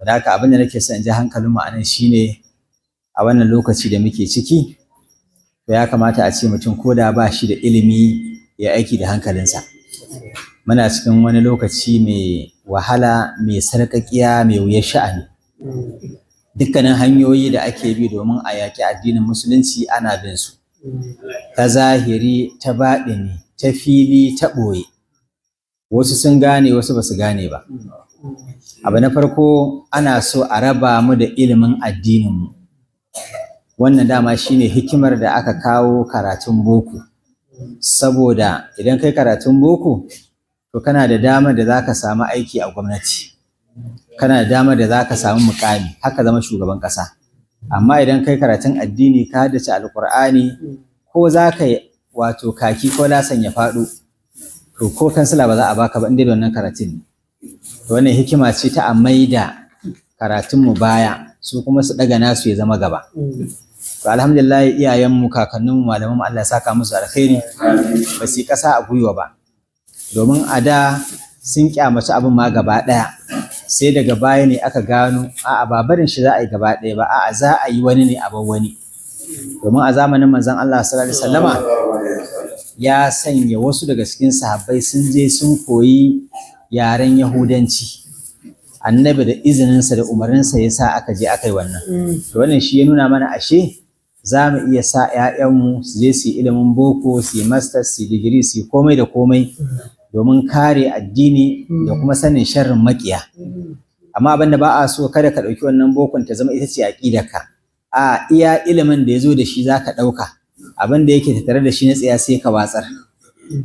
Da haka abin da nake son in ji hankalin mu anan shine, a wannan lokaci da muke ciki, to ya kamata a ce mutum ko da ba shi da ilimi ya aiki da hankalinsa. Muna cikin wani lokaci mai wahala, mai sarƙaƙiya, mai wuyar sha'ani. Dukkanin hanyoyi da ake bi domin a yaƙi addinin Musulunci ana bin su, ta zahiri, ta baɗini, ta fili, ta ɓoye. Wasu sun gane, wasu ba su gane ba. Abu na farko, ana so a raba mu da ilimin addininmu. Wannan dama shine hikimar da aka kawo karatun boko, saboda idan kai karatun boko, to kana da damar da za ka samu aiki a gwamnati, kana da damar da za ka samu mukami, haka zama shugaban ƙasa. Amma idan kai karatun addini, ka haddace Alƙur'ani, ko za ka yi wato kaki ko lasan ya faɗo, to ko kansila ba za a baka ba inda da wannan karatun ne. To wannan hikima ce ta a maida karatunmu baya, su kuma su ɗaga nasu ya zama gaba. To alhamdulillah, iyayenmu, kakanninmu, malamanmu, Allah ya saka musu alkhairi, ba su yi ƙasa a gwiwa ba, domin a da sun kyamaci abin ma gaba ɗaya, sai daga baya ne aka gano a'a, ba barin shi za a yi gaba ɗaya ba, a'a, za a yi wani ne a bar wani. Domin a zamanin Manzon Allah sallallahu alaihi wasallama ya sanya wasu daga cikin sahabbai sun je sun koyi yaren Yahudanci. Annabi da izininsa da umarninsa ya sa aka je aka yi wannan. To wannan shi ya nuna mana ashe za mu iya sa 'ya'yanmu su je su yi ilimin boko, su yi masters, su yi digiri, su yi komai da komai, domin kare addini da kuma sanin sharrin makiya. Amma abin da ba a so, kada ka ɗauki wannan bokon ta zama ita ce aƙidarka. A iya ilimin da ya zo da shi za ka ɗauka, abin da yake tattare da shi na tsaya sai ka watsar.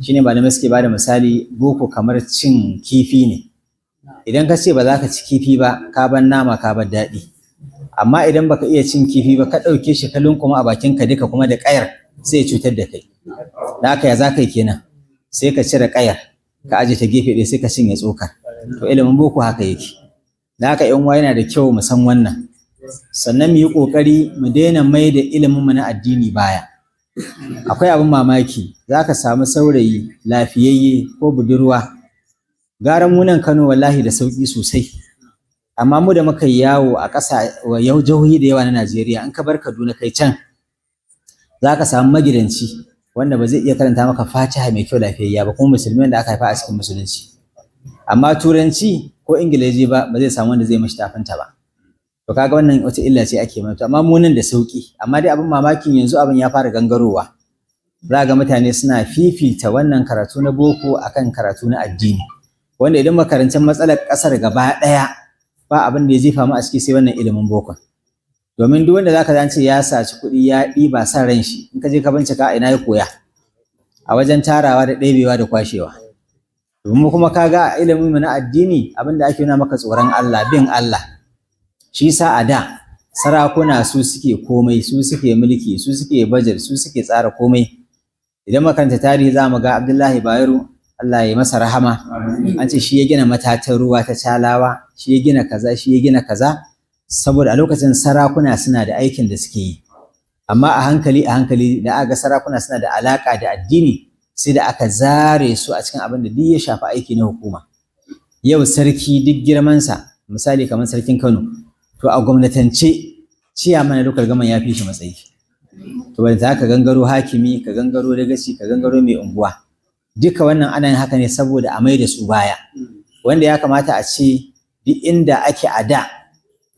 Shine malamai suke bada misali, boko kamar cin kifi ne. Idan ka ce ba za ka ci kifi ba, ka bar nama, ka bar daɗi. Amma idan baka iya cin kifi ba, ka ɗauke shi ka lunkuma a bakin ka duka kuma da ƙayar, sai ya cutar da kai. Da haka ya za ka yi kenan? Sai ka cire ƙayar, ka aje ta gefe ɗaya, sai ka cinye tsokar. To ilimin boko haka yake. Da haka yan uwa, yana da kyau mu san wannan, sannan mu yi ƙoƙari mu daina mai da ilimin mu na addini baya. Akwai abin mamaki, za ka samu saurayi lafiyayye ko budurwa. Gara mu nan Kano, wallahi da sauƙi sosai, amma mu da muka yi yawo a ƙasa, yau jihohi da yawa na Najeriya, in ka bar Kaduna kai can, za ka samu magidanci wanda ba zai iya karanta maka Fatiha mai kyau lafiyayya ba, kuma Musulmi wanda aka haifa a cikin Musulunci. Amma Turanci ko Ingilishi ba ba zai samu wanda zai mashi tafinta ba. To kaga wannan wata illa ce ake mana. Amma mu nan da sauki. Amma dai abin mamakin, yanzu abin ya fara gangarowa, za ga mutane suna fifita wannan karatu na boko akan karatu na addini, wanda idan makarancin matsalar ƙasar gaba ɗaya, ba abin da ya jefa mu a ciki sai wannan ilimin bokon. Domin duk wanda zaka ce ya saci kuɗi, ya ɗiba san ran shi, in ka je ka bincika, a ina ya koya? A wajen tarawa da ɗebewa da kwashewa. Domin kuma kaga a ilimin mu na addini, abin da ake nuna maka tsoron Allah, bin Allah. Shi sa a da sarakuna su suke komai, su suke mulki, su suke budget, su suke tsara komai. Idan makaranta tarihi, za mu ga Abdullahi Bayero, Allah ya masa rahama, an ce shi ya gina matatan ruwa ta Calawa, shi ya gina kaza, shi ya gina kaza, saboda a lokacin sarakuna suna da aikin da suke yi. Amma a hankali a hankali, da aka ga sarakuna suna da alaka da addini, sai da aka zare su a cikin abin da duk ya shafi aiki na hukuma. Yau sarki duk girmansa, misali kamar sarkin Kano, to a gwamnatance ciyaman na local government ya fi shi matsayi. To ba ta ka gangaro hakimi, ka gangaro dagaci, ka gangaro mai unguwa. Duka wannan ana yin haka ne saboda a mai da su baya, wanda ya kamata a ce duk inda ake a da,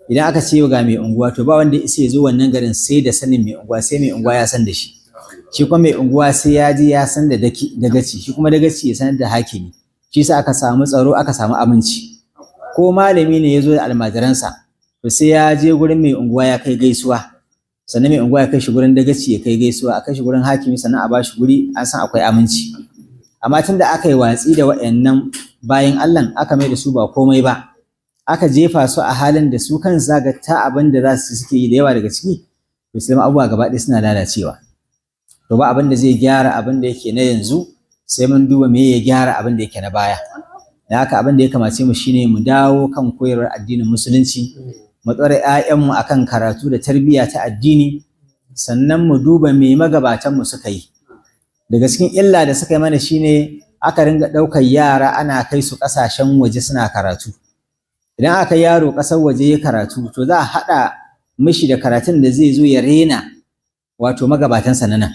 idan aka ce ga mai unguwa, to ba wanda ya zo wannan garin sai da sanin mai unguwa, sai mai unguwa ya san da shi. Shi kuma mai unguwa sai ya je ya san da dagaci, shi kuma dagaci ya sanar da hakimi. Shi sa aka samu tsaro, aka samu aminci. Ko malami ne ya zo da almajiransa, to sai ya je gurin mai unguwa ya kai gaisuwa, sannan mai unguwa ya kai shi gurin dagaci ya kai gaisuwa, a kai shi gurin hakimi, sannan a bashi guri, an san akwai aminci. Amma tunda aka yi watsi da waɗannan bayan Allah, aka mai da su ba komai ba, aka jefa su a halin da su kan zaga ta abin da za su suke yi da yawa daga ciki, to sai abubuwa gaba ɗaya suna lalacewa. To ba abin da zai gyara abin da yake na yanzu sai mun duba me ya gyara abin da yake na baya. Da haka abin da ya kamace mu shine mu dawo kan koyarwar addinin Musulunci, mu tsare 'ya'yanmu akan karatu da tarbiyya ta addini, sannan mu duba me magabatanmu suka yi. Daga cikin illa da suka yi mana shine aka ringa ɗaukar yara ana kai su ƙasashen waje suna karatu. Idan aka yaro ƙasar waje ya karatu, to za a haɗa mishi da karatun da zai zo ya rena wato magabatansa na nan.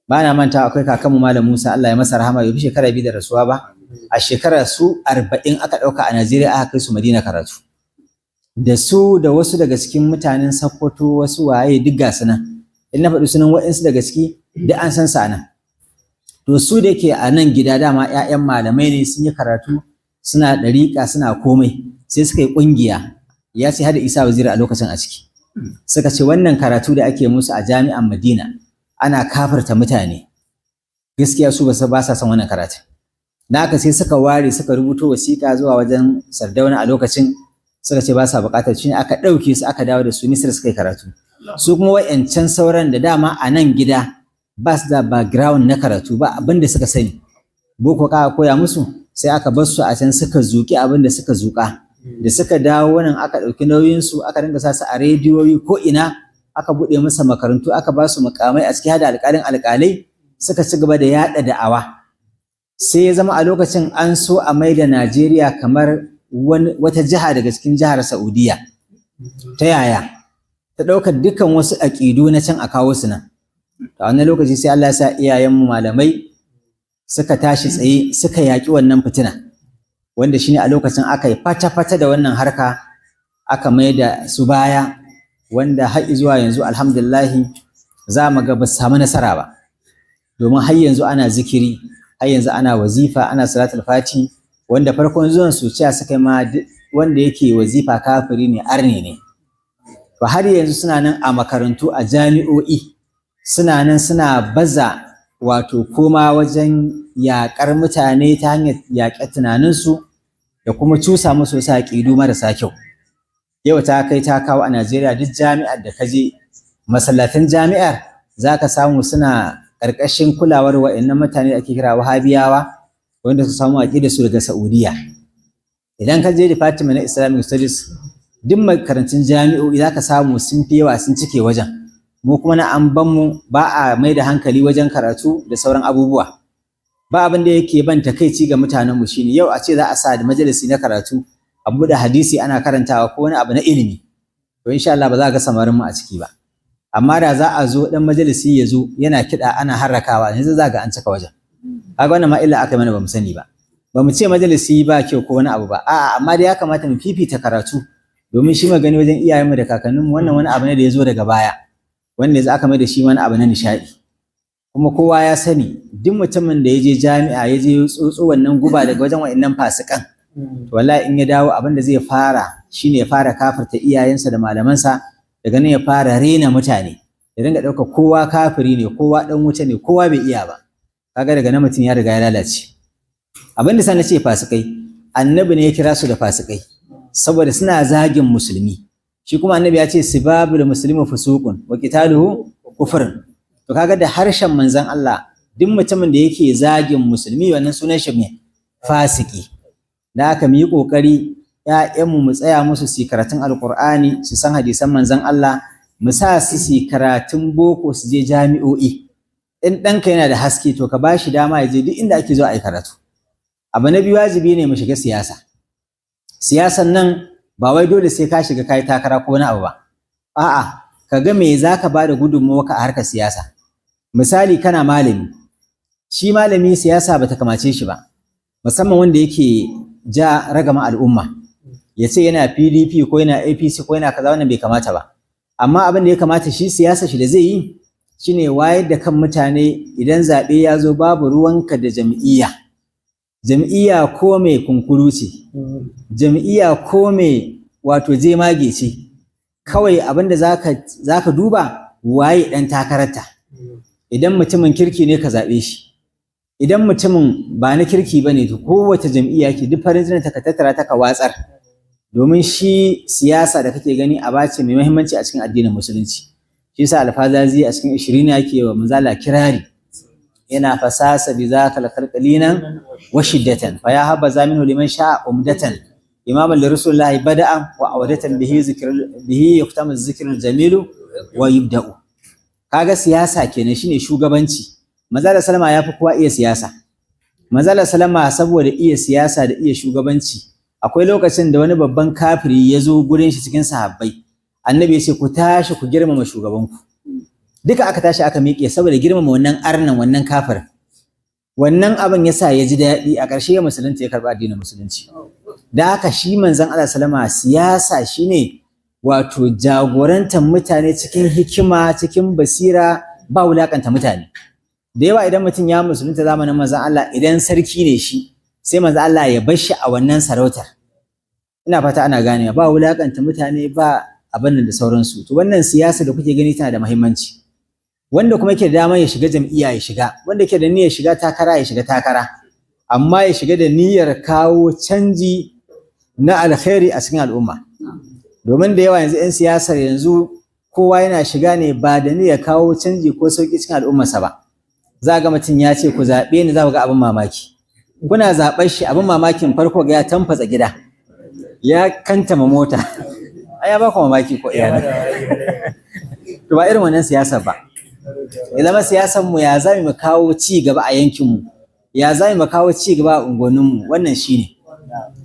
Ba na manta akwai kakanmu Malam Musa, Allah ya masa rahama, bai fi shekara 2 da rasuwa ba. A shekara su 40 aka ɗauka a Najeriya aka kai su Madina karatu. Da su da wasu daga cikin mutanen Sokoto, wasu waye, duk ga su nan. In na faɗi sunan waɗansu daga ciki, duk an san sa nan. To su da ke a nan gida dama 'ya'yan malamai ne, sun yi karatu, suna ɗariƙa, suna komai, sai suka yi ƙungiya, ya ce hada Isa Waziri a lokacin a ciki. Suka ce wannan karatu da ake musu a jami'an Madina ana kafirta mutane, gaskiya su ba sa son wannan karatu. Na haka sai suka ware, suka rubuto wasiƙa zuwa wajen Sardauna a lokacin, suka ce ba sa buƙatar shi. Aka ɗauke su, aka dawo da su Misir suka yi karatu. Su kuma wa'yancan sauran da dama a nan gida ba su da background na karatu, ba abin da suka sani, boko ka koya musu, sai aka bar su a can suka zuƙi abin da suka zuƙa. Da suka dawo nan, aka ɗauki nauyinsu, aka dinga sa su a rediyoyi ko ina, aka buɗe musu makarantu, aka ba su mukamai a ciki hada alƙalin alƙalai, suka ci gaba da yaɗa da'awa. Sai ya zama a lokacin an so a mai da Najeriya kamar wata jiha daga cikin jihar Saudiya. Ta yaya? Ta ɗaukar dukkan wasu aƙidu na can a kawo su nan. A wannan lokaci sai Allah ya sa iyayenmu malamai suka tashi tsaye, suka yaƙi wannan fitina, wanda shine a lokacin aka yi fata-fata da wannan harka, aka mai da su baya, wanda har zuwa yanzu alhamdulillahi za mu ga ba su samu nasara ba, domin har yanzu ana zikiri, har yanzu ana wazifa, ana salatul fati, wanda farkon zuwan su cewa suka ma wanda yake wazifa kafiri ne, arne ne. To har yanzu suna nan a makarantu, a jami'o'i, suna nan suna baza wato koma wajen yaƙar mutane ta hanyar yaƙe tunaninsu da kuma cusa musu wasu aƙidu marasa kyau. Yau ta kai ta kawo a Najeriya, duk jami'ar da ka je, masallatan jami'ar za ka samu suna ƙarƙashin kulawar wa'annan mutane da ake kira Wahabiyawa, wanda su samu aƙidar su daga Saudiya. Idan ka je Department na Islamic Studies, duk makarantun jami'o'i za ka samu sun fi yawa, sun cike wajen. Mu kuma na an ban mu ba a mai da hankali wajen karatu da sauran abubuwa. Ba abin da yake ban takaici ga mutanen mu shine yau a ce za a sa da majalisi na karatu, a buɗe hadisi ana karantawa ko wani abu na ilimi, to insha Allah ba za ka ga samarin mu a ciki ba. Amma da za a zo dan majalisi ya zo yana kiɗa ana harrakawa, yanzu za ga an cika wajen. Kaga wannan ma illa aka yi mana bamu sani ba. Ba mu ce majalisi ba kyau ko wani abu ba, a'a, amma dai ya kamata mu fifita karatu, domin shi magani wajen iyayenmu da kakanninmu wannan wani abu ne da ya zo daga baya, wanda yanzu aka mai da shi wani abu na nishaɗi. Kuma kowa ya sani, duk mutumin da ya je jami'a ya je tsotso wannan guba daga wajen wa'annan fasikan, to wallahi in ya dawo abin da zai fara shine ya fara kafirta iyayensa da malamansa, daga nan ya fara rena mutane, ya dinga ɗauka kowa kafiri ne, kowa ɗan wuta ne, kowa bai iya ba. Kaga daga nan mutum ya riga ya lalace. Abin da na ce fasikai, annabi ne ya kira su da fasikai, saboda suna zagin musulmi. Shi kuma annabi ya ce sibabul muslimi fusuqun wa qitaluhu kufrun. To kaga da harshen manzon Allah, duk mutumin da yake zagin musulmi, wannan sunan shi ne fasiki. Da haka mu yi kokari ƴaƴanmu mu tsaya musu su karatun Alqur'ani, su san hadisan manzon Allah, mu sa su su karatun boko, su je jami'o'i. In ɗanka yana da haske, to ka bashi dama ya je duk inda ake zuwa a yi karatu. Abu na biyu, wajibi ne mu shiga siyasa. Siyasan nan ba wai dole sai ka shiga kai takara ko wani abu ba, a'a, ka ga me za ka ba da gudunmawa ka a harkar siyasa. Misali, kana malami, shi malami siyasa bata kamace shi ba, musamman wanda yake ja ragama al'umma, ya ce yana PDP ko yana APC ko yana kaza, wannan bai kamata ba. Amma abin da ya kamata shi siyasa shi da zai yi shine wayar da kan mutane. Idan zaɓe ya zo, babu ruwanka da jam'iyya. Jam'iyya ko mai kunkuru ce, jam'iyya ko mai wato jemage ce, kawai abin da zaka duba waye ɗan takararta. Idan mutumin kirki ne, ka zaɓe shi. Idan mutumin ba na kirki ba ne, to kowace jam'iyya ke duk farin jinin ta, ka tattara ta ka watsar. Domin shi siyasa da kake gani aba ce mai muhimmanci a cikin addinin Musulunci. Shi yasa Alfazazi a cikin ishirina yake wa manzala kirari, yana fasasa bi zaka alqalinan wa shiddatan, fa ya habba minhu liman sha'a umdatan, imaman li rasulillahi bada'an wa awdatan, bihi zikr bihi yuktamu zikrul jamilu wa yubda'u. Kaga siyasa kenan, shine shugabanci. Manzala Salama ya fi kowa iya siyasa. Manzala Salama saboda iya siyasa da iya shugabanci. Akwai lokacin da wani babban kafiri ya zo gurin shi cikin sahabbai, annabi ya ce ku tashi ku girmama shugabanku. Duka aka tashi aka miƙe saboda girmama wannan arnan, wannan kafir. Wannan abin ya sa ya ji daɗi, a ƙarshe ya musulunta, ya karɓi addinin musulunci. Da haka shi manzon Allah sallama siyasa shine wato jagorantar mutane cikin hikima, cikin basira, ba wulakanta mutane. Da yawa idan mutum ya musulunta zamanin manzon Allah, idan sarki ne shi, sai manzon Allah ya bar shi a wannan sarautar. Ina fata ana ganewa, ba wulakanta mutane, ba abin da sauransu. To wannan siyasa da kuke gani tana da muhimmanci. Wanda kuma yake da dama ya shiga jam'iyya ya shiga, wanda yake da niyyar shiga takara ya shiga takara, amma ya shiga da niyyar kawo canji na alkhairi a cikin al'umma. Domin da yawa yanzu 'yan siyasar yanzu kowa yana shiga ne ba da niyyar kawo canji ko sauƙi cikin al'ummarsa ba. Za ga mutum ya ce ku zaɓe ni, za ku ga abin mamaki. Kuna zaɓar shi, abin mamakin farko ga ya tamfatsa gida, ya kantama mota. Ai ya ba ku mamaki ko iyalin. To ba irin wannan siyasar ba. Ya zama siyasar mu ya za mu kawo ci gaba a yankin mu, ya za mu kawo ci gaba a unguwannin mu, wannan shine.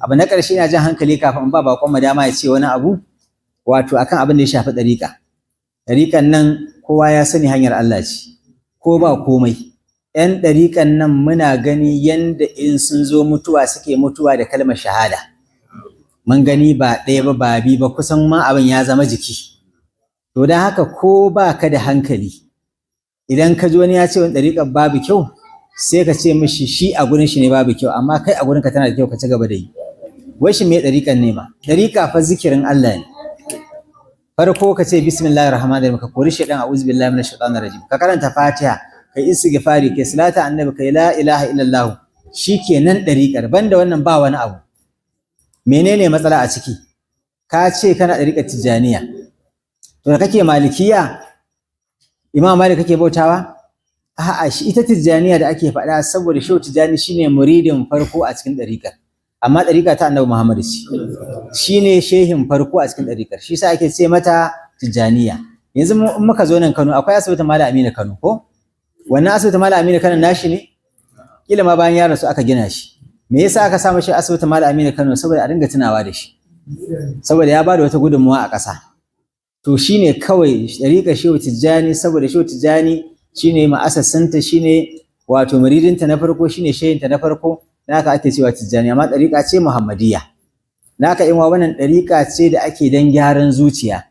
Abu na ƙarshe, ina jan hankali kafin in ba bakon mu dama ya ce wani abu, wato akan abin da ya shafi ɗariƙa. Ɗariƙan nan kowa ya sani hanyar Allah ce, ko ba komai. 'Yan ɗariƙan nan muna gani yanda in sun zo mutuwa suke mutuwa da kalmar shahada. Mun gani ba ɗaya ba ba biyu ba, kusan ma abin ya zama jiki. To don haka ko ba ka da hankali, idan ka ji wani ya ce wani ɗariƙar babu kyau, sai ka ce mishi shi a gurin shi ne babu kyau, amma kai a gurin ka tana da kyau, ka ci gaba da yi. Wai shi me ɗariƙan ne ma? Ɗariƙa fa zikirin Allah ne. Farko ka ce bismillahir rahmanir rahim, ka kori shaidan, a'udhu billahi minash shaitanir rajim. Ka karanta Fatiha, kai istighfari, kai salatu annabi, kai la ilaha illallah. Shikenan ɗariƙar, banda wannan ba wani abu. Menene matsala a ciki? Ka ce kana ɗariƙar Tijjaniya. To da kake Malikiya, Imam Malik kake bautawa? A'a, shi ita Tijjaniya da ake faɗa saboda Shehu Tijjani shine muridin farko a cikin ɗariƙar. Amma ɗariƙa ta Annabi Muhammad ce. Shine shehin farko a cikin ɗariƙar. Shi yasa ake ce mata Tijjaniya. Yanzu in muka zo nan Kano, akwai asibitin Malam Aminu Kano ko? Wannan asibitin Malam Aminu Kano nashi ne? Kila ma bayan ya rasu aka gina shi. Me yasa aka sa mashi asibitin Malam Aminu Kano? Saboda a dinga tunawa da shi. Saboda ya bada wata gudunmawa a ƙasa. To shine kawai ɗariƙar Shehu Tijjani, saboda Shehu Tijjani shine ma'asasinta, shine wato muridinta na farko, shine shehinta na farko, na haka ake cewa Tijjani, amma ɗariƙa ce Muhammadiyya. Na haka in wannan ɗariƙa ce da ake dan gyaran zuciya.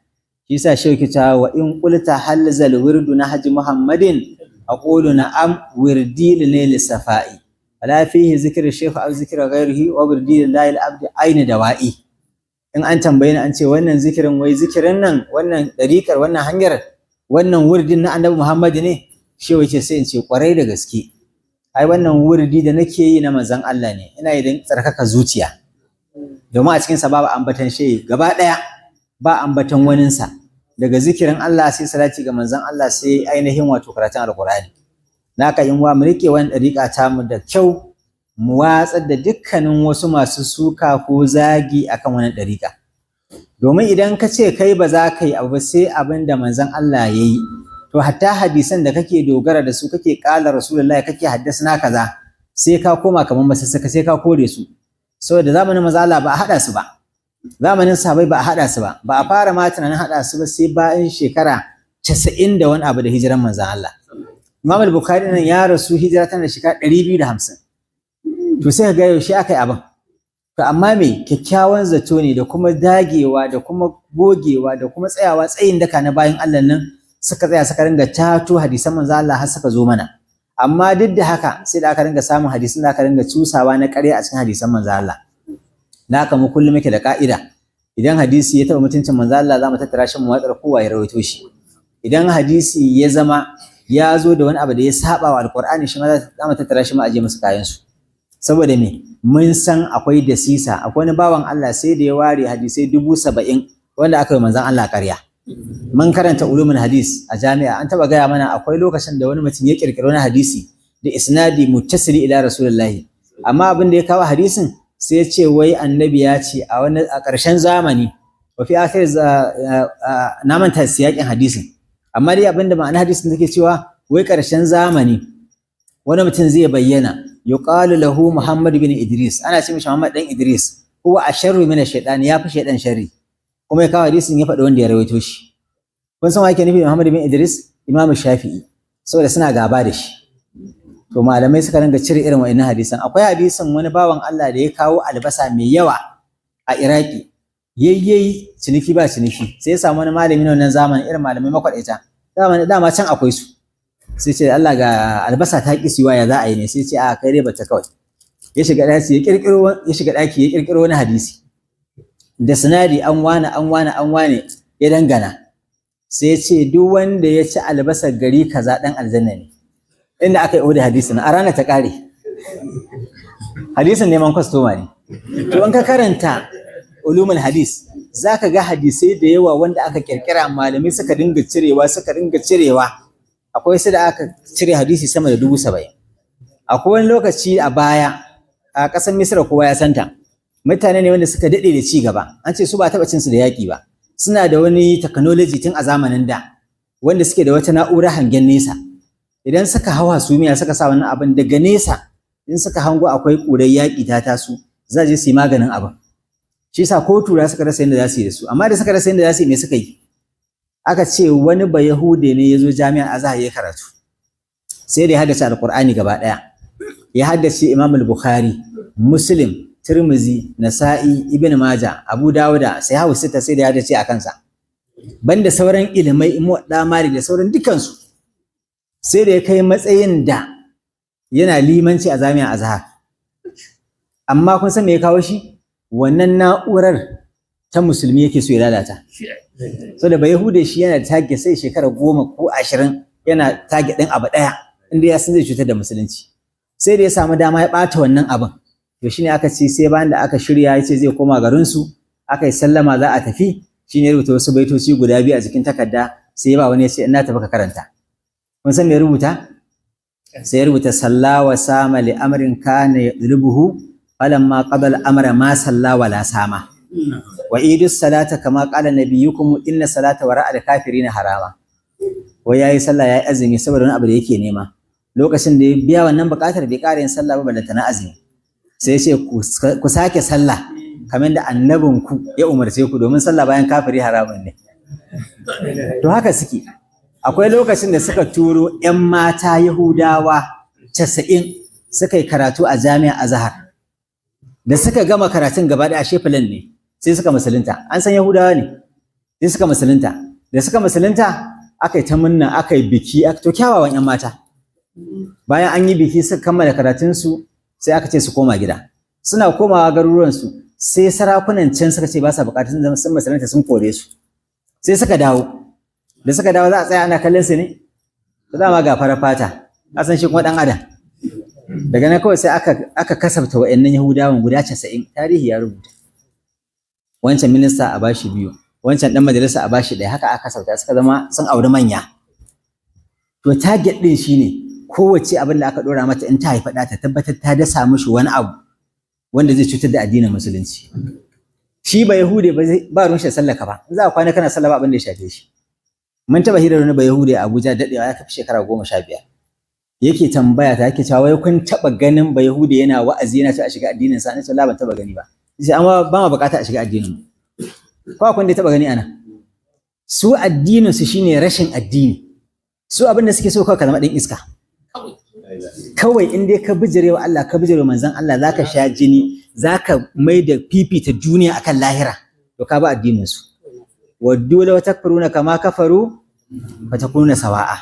Shi yasa Shehu ke cewa wa in qulta hal zal wirdu nahji Muhammadin aqulu na'am wirdi li safa'i wala fihi zikru shaykh aw zikru ghairihi wa wirdi lillahi al-abdi aini dawa'i. In an tambaye ni an ce wannan zikirin, wai zikirin nan, wannan ɗariƙar, wannan hanyar, wannan wurdin na Annabi Muhammad ne, shehu ce sai in ce kwarai da gaske, ai wannan wurdi da nake yi na manzon Allah ne, ina yi don tsarkaka zuciya. Domin a cikin sa babu ambatan shehi gaba ɗaya, ba ambatan waninsa, daga zikirin Allah sai salati ga manzon Allah sai ainihin wato karatun Alƙur'ani. Naka in wa mu rike wani ɗariƙa tamu da kyau, mu watsar da dukkanin wasu masu suka ko zagi akan wani ɗariƙa. Domin idan ka ce kai ba za ka yi abu ba sai abin da manzon Allah ya yi, to hatta hadisan da kake dogara da su, kake ƙala Rasulullahi, kake haddasa kaza, sai ka koma kamar masassaka, sai ka kore su. Saboda zamanin manzon Allah ba a haɗa su ba, zamanin sahabbai ba a haɗa su ba, ba a fara ma tunanin haɗa su ba sai bayan shekara 90 da wani abu da hijiran manzon Allah. Imam al-Bukhari nan ya rasu hijira tana da shekara 250. To sai ka ga yaushe aka yi abin. To amma me kyakkyawan zato ne da kuma dagewa da kuma gogewa da kuma tsayawa tsayin daka na bayan Allah nan suka tsaya suka ringa tato hadisan manzo Allah har suka zo mana. Amma duk da haka sai da aka ringa samun hadisan da aka ringa cusawa na ƙarya a cikin hadisan manzo Allah. Na haka mu kullum muke da ka'ida, idan hadisi ya taɓa mutuncin manzo Allah za mu tattara shi mu watsar, kowa ya rawaito shi. Idan hadisi ya zama ya zo da wani abu da ya saba wa Alƙur'ani, shi ma za mu tattara shi mu aje musu kayan su. Saboda me? Mun san akwai dasisa. Akwai wani bawan Allah sai da ya ware hadisai 70,000 wanda aka yi manzon Allah ƙarya. Mun karanta ulumul hadis a jami'a, an taba gaya mana akwai lokacin da wani mutum ya kirkiri wani hadisi da isnadi muttasili ila Rasulullahi, amma abin da ya kawo hadisin sai ya ce wai annabi ya ce a wani a ƙarshen zamani wa fi akhir, na manta siyakin hadisin, amma dai abin da ma'ana hadisin take cewa wai ƙarshen zamani wani mutum zai bayyana, yuqalu lahu Muhammad bin Idris, ana ce mishi Muhammad dan Idris, Huwa asharru min ash-shaytan, ya fi shaytan sharri. Kuma ya kawo hadisin, ya faɗi wanda ya rawaito shi. Kun san wa yake nufi da Muhammad bin Idris? Imam Shafi'i, saboda suna gaba da shi. To malamai suka ringa cire irin wa'annan hadisan. Akwai hadisin wani bawan Allah da ya kawo albasa mai yawa a Iraki, yayyayi ciniki ba ciniki, sai ya samu wani malami na wannan zamanin, irin malamai makwaɗaita zamani dama can akwai su. Sai ce, "Allah, ga albasa ta ƙi siwa, ya za a yi ne?" Sai ce, "A kai dai bata kawai." Ya shiga ɗaki ya kirkiro wani hadisi da sinadi, an wane, an wane, an wane, ya dangana. Sai ya ce duk wanda ya ci albasar gari kaza dan aljanna ne. Inda aka yi oda hadisin a ranar ta ƙare. Hadisin neman kwastoma ne. To in ka karanta ulumul hadis, zaka ga hadisai da yawa wanda aka kirkira, malamai suka dinga cirewa, suka dinga cirewa. Akwai su da aka cire hadisi sama da 70,000. Akwai wani lokaci a baya a ƙasar Misira, kowa ya santa, mutane ne wanda suka daɗe da ci gaba. An ce su ba taɓa cin su da yaƙi ba. Suna da wani technology tun a zamanin da, wanda suke da wata na'ura hangen nesa. Idan suka hawa sumiya, suka sa wannan abin, daga nesa in suka hango akwai ƙurar yaƙi ta taso, za je su yi maganin abin. Shi yasa ko tura suka rasa yadda za su yi da su. Amma da suka rasa yadda za su yi, me suka yi? Aka ce wani Bayahude ne ya zo jami'ar Azhar ya karatu, sai da ya haddace Alƙur'ani gaba ɗaya, ya haddace Imam Bukhari, Muslim, Tirmizi, Nasa'i, Ibn Majah, Abu Dawuda, sai hawu sita, sai da ya haddace a kansa, banda sauran ilimai, Muwadda Malik da sauran dukansu. Sai da ya kai matsayin da yana limanci a jami'ar Azhar. Amma kun san me ya kawo shi? Wannan na'urar ta musulmi yake so ya lalata. So da Bayahude shi yana tage sai shekara 10 ko 20 yana tage ɗin abu ɗaya, inda ya san zai cutar da musulunci. Sai da ya samu dama ya ɓata wannan abin. To shine aka ce sai bayan da aka shirya, ya ce zai koma garinsu, aka yi sallama za a tafi, shine ya rubuta wasu baitoci guda biyu a cikin takarda, sai ya ba wani, ya ce, "Ina tafi, ka karanta." Kun san me ya rubuta? Sai ya rubuta: "Salla wa sama li amrin kana yadlubuhu, falamma qada al-amra ma salla wala sama, wa idus salata kama qala nabiyukum, inna salata wara al-kafirina harama." Wai yayi sallah, yayi azumi saboda wani abu da yake nema. Lokacin da ya biya wannan buƙatar, bai ƙara yin sallah ba, ballanta na azumi. Sai ya ce, "Ku sake sallah kamar da annabinku ya umarce ku, domin sallah bayan kafiri haramun ne." To haka suke. Akwai lokacin da suka turo 'yan mata Yahudawa 90, suka yi karatu a jami'ar Azhar. Da suka gama karatun gaba ɗaya, ashe filan ne, sai suka musulunta. An san Yahudawa ne, sai suka musulunta. Da suka musulunta, aka yi ta munna, aka yi biki. To kyawawan 'yan mata. Bayan an yi biki, suka kammala karatunsu, sai aka ce su koma gida. Suna komawa garuruwansu, sai sarakunan can suka ce ba sa bukatun sun musulunta, sun kore su. Sai suka dawo. Da suka dawo, za a tsaya ana kallon su ne? To dama ga farar fata, a san shi kuma dan adam. Daga nan kawai sai aka kasafta wa'annan Yahudawan guda 90. Tarihi ya rubuta, wancan minista a bashi biyu, wancan dan majalisa a bashi ɗaya. Haka aka kasafta, suka zama sun auri manya. To target din shine kowace abin da aka dora mata, in ta haifa ɗa, ta tabbatar ta dasa mishi wani abu wanda zai cutar da addinin musulunci. Shi ba Yahude ba ruwan shi sallaka ba. In za a kwana kana sallah, ba abin da ya shafe shi. Mun taɓa hirar wani ba Yahude a Abuja, daɗewa, ya kafi shekara 15. Yake tambaya ta, yake cewa, "Wai kun taɓa ganin ba Yahude yana wa'azi, yana cewa a shiga addinin sa?" Nace, "Ban taɓa gani ba." Sai amma ba ma bukata a shiga addinin mu. Ko akwai da taɓa gani ana? Su addinin su shine rashin addini. Su abin da suke so, kawai ka zama ɗan iska. Kawai in dai ka bijirewa Allah, ka bijirewa manzon Allah, zaka sha jini, zaka mai da fifita duniya akan lahira, to ka ba addinin su. Waddu law takfuruna kama kafaru fatakununa sawa'a.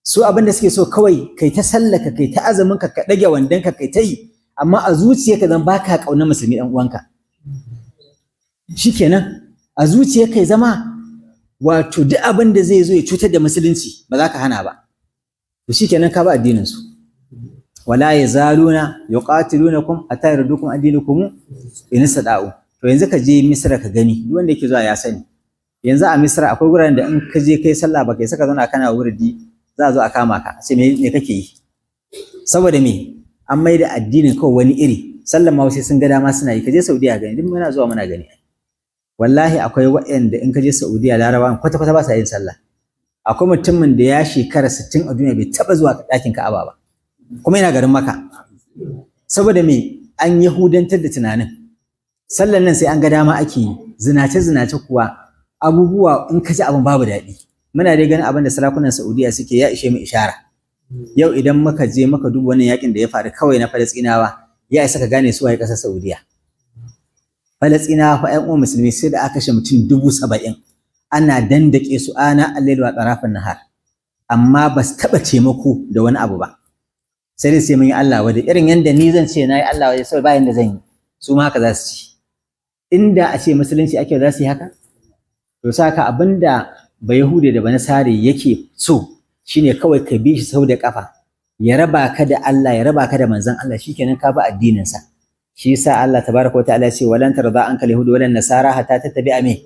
Su abin da suke so, kawai kai ta sallaka, kai ta azumin ka, ka dage wandon ka, kai ta yi, amma a zuciyarka zan baka kaunar musulmi dan uwanka. Shikenan, a zuciyarka ya zama wato duk abin da zai zo ya cutar da musulunci ba za ka hana ba. To shikenan, ka ba addinin su. Wala yazaluna yuqatilunakum hatta yardukum addinakum in istada'u. To yanzu ka je Misra ka gani, duk wanda yake zuwa ya sani. Yanzu a Misra akwai wuraren da in ka je kai sallah, ba kai saka zauna kana wurdi, za a zo a kama ka, sai me kake yi? Saboda me? An mai da addinin kawai wani iri. Sallan ma sai sun ga dama suna yi. Ka je Saudiya gani, duk muna zuwa muna gani. Wallahi akwai waɗanda in ka je Saudiya, Larabawan kwata kwata ba sa yin sallah. Akwai mutumin da ya shekara 60 a duniya bai taɓa zuwa ɗakin Ka'aba ba, kuma yana garin Maka. Saboda me? An yahudantar da tunanin. Sallan nan sai an ga dama ake yi. Zinace zinace kuwa abubuwa in ka ji abin babu daɗi. Muna dai ganin abin da sarakunan Saudiya suke ya ishe mu ishara. Yau idan muka je muka duba wannan yakin da ya faru kawai na Falastinawa, ya isa ka gane su waye ƙasar Saudiya. Falastinawa fa ƴan uwan musulmi, sai da aka kashe mutum 70,000, ana dandake su ana al wa tarafin nahar, amma ba su taɓa taimako da wani abu ba, sai dai sai mun yi Allah wadai. Irin yanda ni zan ce na yi Allah wadai saboda bayan da zan yi, su ma haka za su ci. Inda a ce musulunci ake, za su yi haka? To saka abinda ba Yahude da Banasare yake so shine kawai ka bi shi sau da kafa, ya raba ka da Allah, ya raba ka da manzon Allah, shikenan ka bi addinin sa. Shi yasa Allah tabaraka wa ta'ala ya ce: "Walan tarda anka yahudu walan nasara hatta tattabi'a me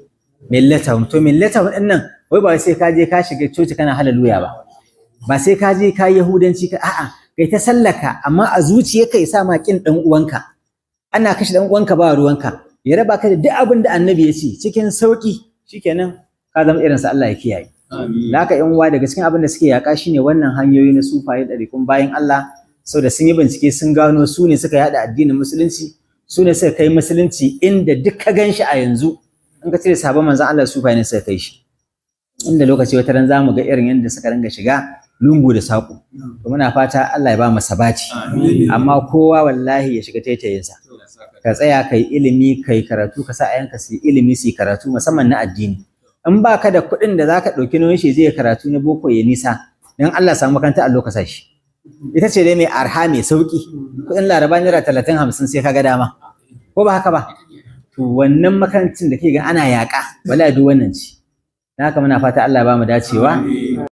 millatahum." To millatahum din nan wai ba sai ka je ka shiga coci kana haleluya ba, ba sai ka je ka yi yahudanci ka, a'a, kai ta sallaka, amma a zuciyarka ya sa ma kin dan uwanka, ana kashe dan uwanka ba ruwanka, ya raba ka da duk abin da annabi ya ce cikin sauki, shikenan ka zama irinsa. Allah ya kiyaye. Da haka yan uwa, daga cikin abin da suke yaƙa shine wannan hanyoyi na sufaye, ɗariƙun bayan Allah, saboda sun yi bincike sun gano su ne suka yaɗa addinin musulunci, su ne suka kai musulunci inda duk ka gan shi a yanzu. In ka cire sabon manzon Allah, sufaye ne suka kai shi. Inda lokaci wata ran zamu ga irin yadda suka ringa shiga lungu da saƙo. To muna fata Allah ya ba mu sabati, amma kowa wallahi ya shiga taitayinsa. Ka tsaya kai ilimi, kai karatu, ka sa ayanka su yi ilimi, su yi karatu musamman na addini. In ba ka da kuɗin da zaka ɗauki nauyin shi zai karatu na boko ya nisa, dan Allah samu makaranta allo ka sa shi. Ita ce dai mai arha, mai sauki. Kuɗin Laraba naira 30, 50, sai ka ga dama, ko ba haka ba? To wannan makarantin da ke ga ana yaƙa, wala duk wannan ci. Dan haka muna fata Allah ba mu dacewa.